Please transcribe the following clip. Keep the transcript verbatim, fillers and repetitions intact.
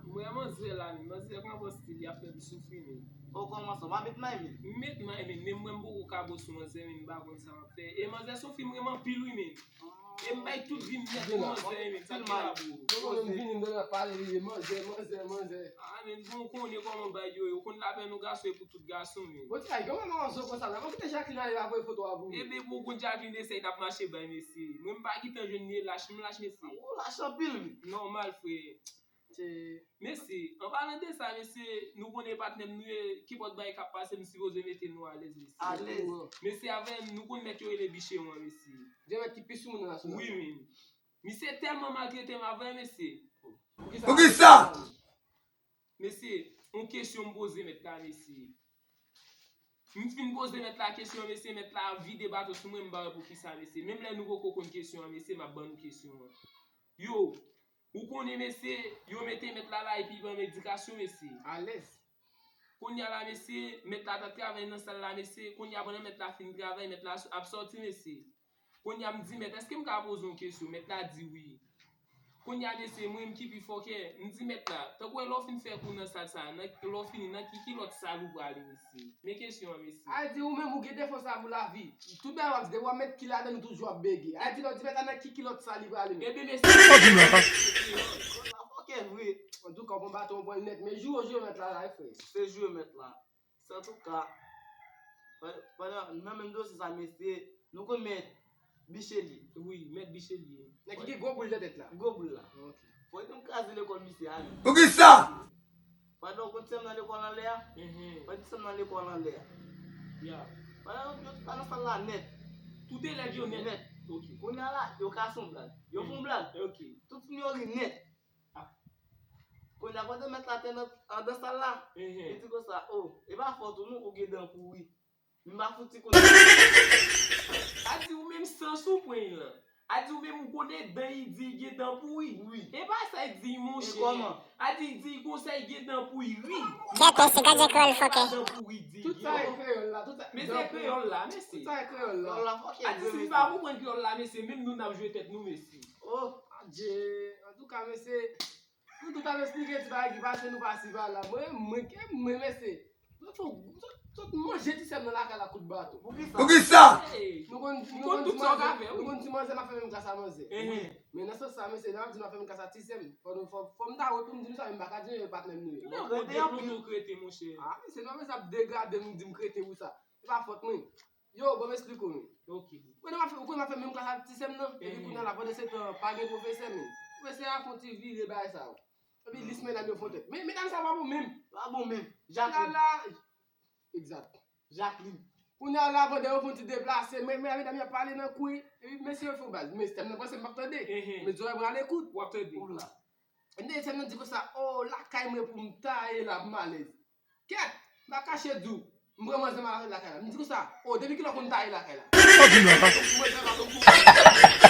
M wè manzè la, men manzè pran bon stil, y ap fè m soufri, men. O, kòman sa? W ap met may, men? M met may, men, men mwen m poko kabo sou manzè, men m pa konn sa m ap fè. E manzè se yon fi m renmen anpil, wi, men. E m bay tout vi m nèt pou manzè, men. Sa ki la, bro? Non, non, men m vini, m nan pale, li, manzè, manzè, manzè. Ah, men bon, ou konnen kòman bagay yo ye. Ou konn lapèn yon gason e pou tout gason, men. Bon, ti bagay, kòman manzè konsa la? Mwen kite Jacqueline ale la voye foto a pou ou. Ebyen, bro, konn Jacqueline esèy t ap mache bay mesye. Mwen m pa gentan jwenn li, lach, m lach, mesye. Ou lach anpil, wi. Nòmal, frè. Mesye, an palan de sa, mesye, nou konnen patnè m nou ye, kenpòt bagay k ap pase, m sipoze mete nou alèz, mesye. Alèz. Mesye, avè m, nou konn mèt yo rele Bichewon an, mesye. Gen mèt ki pi sou moun nan la sou. Wi, men. Misye tèlman maltrete m avè, mesye. Poukisa? Mesye, yon kesyon m poze mèt la, mesye. M fin poze mèt la kesyon an, mesye, mèt la vide baton sou mwen, m pa wè poukisa, mesye. Menm lè nou poko konn kesyon an, mesye, m ap ban nou kesyon an. Yo, ou konnen, mesye, yo mete mèt la la epi ban m edikasyon, mesye. Alèz. Kounye a la, mesye, mèt la t ap travay nan sal la, mesye. Kounye a, pandan mèt la fin travay, mèt la ap sòti, mesye. Kounye a, m di mèt, èske m ka poze yon kesyon? Mèt la di wi. Kounye a, mesye, mwen, m ki pi fòkè, m di mèt la, tankou lè w fin fè kou nan sal sa, nan, lè w fini, nan ki kilòt sal ou prale, mesye? Men kesyon an, mesye. A di ou menm ou gen defo sa pou lavi. Tout bagay w ap di, depi w ap met ki ladan, ou toujou ap bege. A di lè w di mèt la nan ki kilòt sal li prale menm. Ebyen, mesye, se kreyòl. Fòkè vre. Antouka, w pran baton, w pran l nèt, men joure, joure mèt la la, wi, frè. Se joure mèt la. Antouka, pa- pandan nan menm dosye sa, mesye, nou konn mèt Bicheli. Wi, mèt Bicheli. Nèg ki gen gwo boul nan tèt la. Gwo boul la. Ok. Fò nou kraze lekòl misye a, men. Poukisa? Pandan w konn ti sè m nan lekòl anlè a, Mhm. pandan ti sè m nan lekòl anlè a. Ya. Pandan yo tout pa nan sal la nèt. Tout elèv yo nèt. Nèt. Ok. Kounye a la, yo ka fè yon blag. Yo fè yon blag. Ok. Tout moun yo ri nèt. Ah. Kounye a, pandan mèt la te nan, anndan sal la, Mhm. li di konsa, o, e pa fòt ou non, ou gen dan pouri. M pa fouti konn. A di ou menm sans ou pran lan. A di ou menm ou konnen dan li di li gen dan pouri. Wi. E pa sa li di, monchè. E kòman? A di li di konsa li gen dan pouri. Kèt, mesye, gad jan kreyòl fòkè. Dan pouri di. Tout sa e kreyòl la, tout sa. Men se kreyòl la, mesye. Tout sa e kreyòl la. Kreyòl la fòkè. A di si nou pa konprann kreyòl la, mesye, menm nou n ap jwe tèt nou, mesye. Oh, adje. Antouka, mesye, nou tout ap esplike ti bagay ki pase nou pasi pa la. Mwen, mwen, ke mwen, mesye. Zòt fò, zòt, zòt manje ti sè m nan lakay la kout baton. Poukisa? Poukisa? Hey, nou konn, nou konn ti manzè, nou konn ti manzè m ap fè menm klas a manzè. Mhm. Men nan sans sa, mesye, lè m ap di m ap fè menm klas a ti sè m, fò nou, fò, fò m ta wè pou m di nou sa, men m pa ka di nou e patnè m nou ye. Non, krete, monchè. Ah, mesye, non, men sa ap degrade m, di m krete pou sa. Se pa fòt mwen. Yo, bon, m esplike w, men. Ok. Ou konnen m ap fè, ou konnen m ap fè menm klas ak ti sè m nan? Epi kounye a la, pandan se tan, pa gen pwofesè, men. Pwofesè a fè yon ti vire bagay sa yo. Epi lis medam yo fè yon tèt. Men, medam sa pa bon menm. Pa bon menm. Jacqueline. Egzat. Jacqueline. Kounye a la, pandan yo fè yon ti deplase, men, men medam yo ap pale nan kou, epi mesye yo fè yon baz. Men sè m nan panse m p ap tande. Men zòrèy mwen alekout. W ap tande. Ou la. Epi sè m nan di konsa, o, lakay mwen pou m ta ye la, m alèz. Kèt, m pa kache di w, m pran manzè m al lakay la. M di konsa, o, depi kilè w konn taye lakay la? Mwen fè baton pou ou.